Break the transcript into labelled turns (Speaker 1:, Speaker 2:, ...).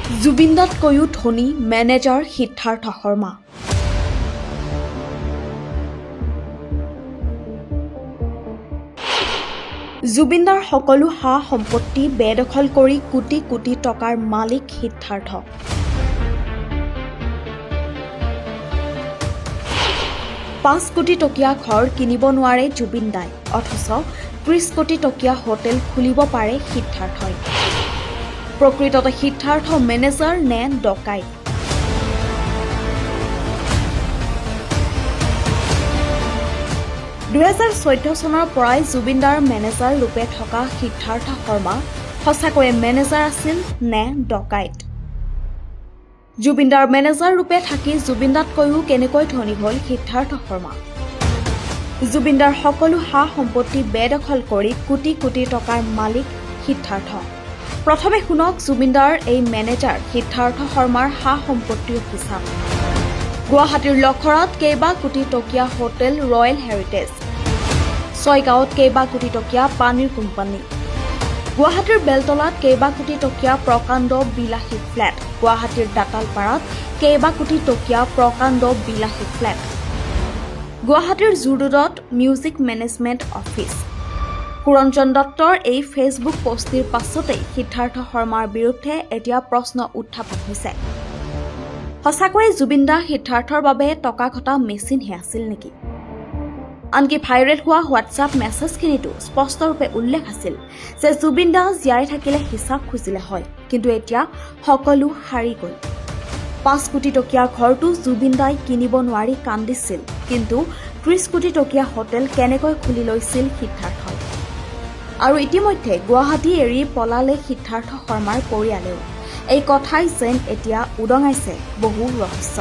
Speaker 1: জুবিনদাতকৈও ধনী মেনেজাৰ সিদ্ধাৰ্থ শৰ্মা। জুবিনদাৰ সকলো সা সম্পত্তি বেদখল কৰি কোটি কোটি টকাৰ মালিক সিদ্ধাৰ্থ। 5 কোটি টকীয়া ঘৰ কিনিব নোৱাৰে জুবিন দাই, অথচ 30 কোটি টকীয়া হোটেল খুলিব পাৰে সিদ্ধাৰ্থই। প্ৰকৃততে সিদ্ধাৰ্থ মেনেজাৰ নে ডকাইত? 2014 চনৰ পৰাই জুবিনদাৰ মেনেজাৰ ৰূপে থকা সিদ্ধাৰ্থ শৰ্মা সঁচাকৈয়ে মেনেজাৰ আছিল নে ডকাইত? জুবিনদাৰ মেনেজাৰ ৰূপে থাকি জুবিনদাতকৈও কেনেকৈ ধনী হ'ল সিদ্ধাৰ্থ শৰ্মা? জুবিনদাৰ সকলো সা সম্পত্তি বেদখল কৰি কোটি কোটি টকাৰ মালিক সিদ্ধাৰ্থ। প্ৰথমে শুনক জুবিনদাৰ এই মেনেজাৰ সিদ্ধাৰ্থ শৰ্মাৰ সা সম্পত্তিৰ হিচাপ। গুৱাহাটীৰ লখৰাত কেইবা কোটি টকীয়া হোটেল ৰয়েল হেৰিটেজ, ছয়গাঁৱত কেইবা কোটি টকীয়া পানীৰ কোম্পানী, গুৱাহাটীৰ বেলতলাত কেইবা কোটি টকীয়া প্ৰকাণ্ড বিলাসী ফ্লেট, গুৱাহাটীৰ দাঁতালপাৰাত কেইবা কোটি টকীয়া প্ৰকাণ্ড বিলাসী ফ্লেট, গুৱাহাটীৰ জুৰোডত মিউজিক মেনেজমেণ্ট অফিচ। সুৰঞ্জন দত্তৰ এই ফেচবুক পষ্টটিৰ পাছতেই সিদ্ধাৰ্থ শৰ্মাৰ বিৰুদ্ধে এতিয়া প্ৰশ্ন উত্থাপন হৈছে। সঁচাকৈয়ে জুবিন দা সিদ্ধাৰ্থৰ বাবে টকা ঘটা মেচিনহে আছিল নেকি? আনকি ভাইৰেল হোৱা হোৱাটছআপ মেছেজখিনিতো স্পষ্টৰূপে উল্লেখ আছিল যে জুবিন দা জীয়াই থাকিলে হিচাপ খুজিলে হয়, কিন্তু এতিয়া সকলো হাৰি গ'ল। 5 কোটি টকীয়া ঘৰটো জুবিন দাই কিনিব নোৱাৰি কান্দিছিল, কিন্তু 30 কোটি টকীয়া হোটেল কেনেকৈ খুলি লৈছিল সিদ্ধাৰ্থই? আৰু ইতিমধ্যে গুৱাহাটী এৰি পলালে সিদ্ধাৰ্থ শৰ্মাৰ পৰিয়ালেও। এই কথাই যেন এতিয়া উদঙাইছে বহু ৰহস্য।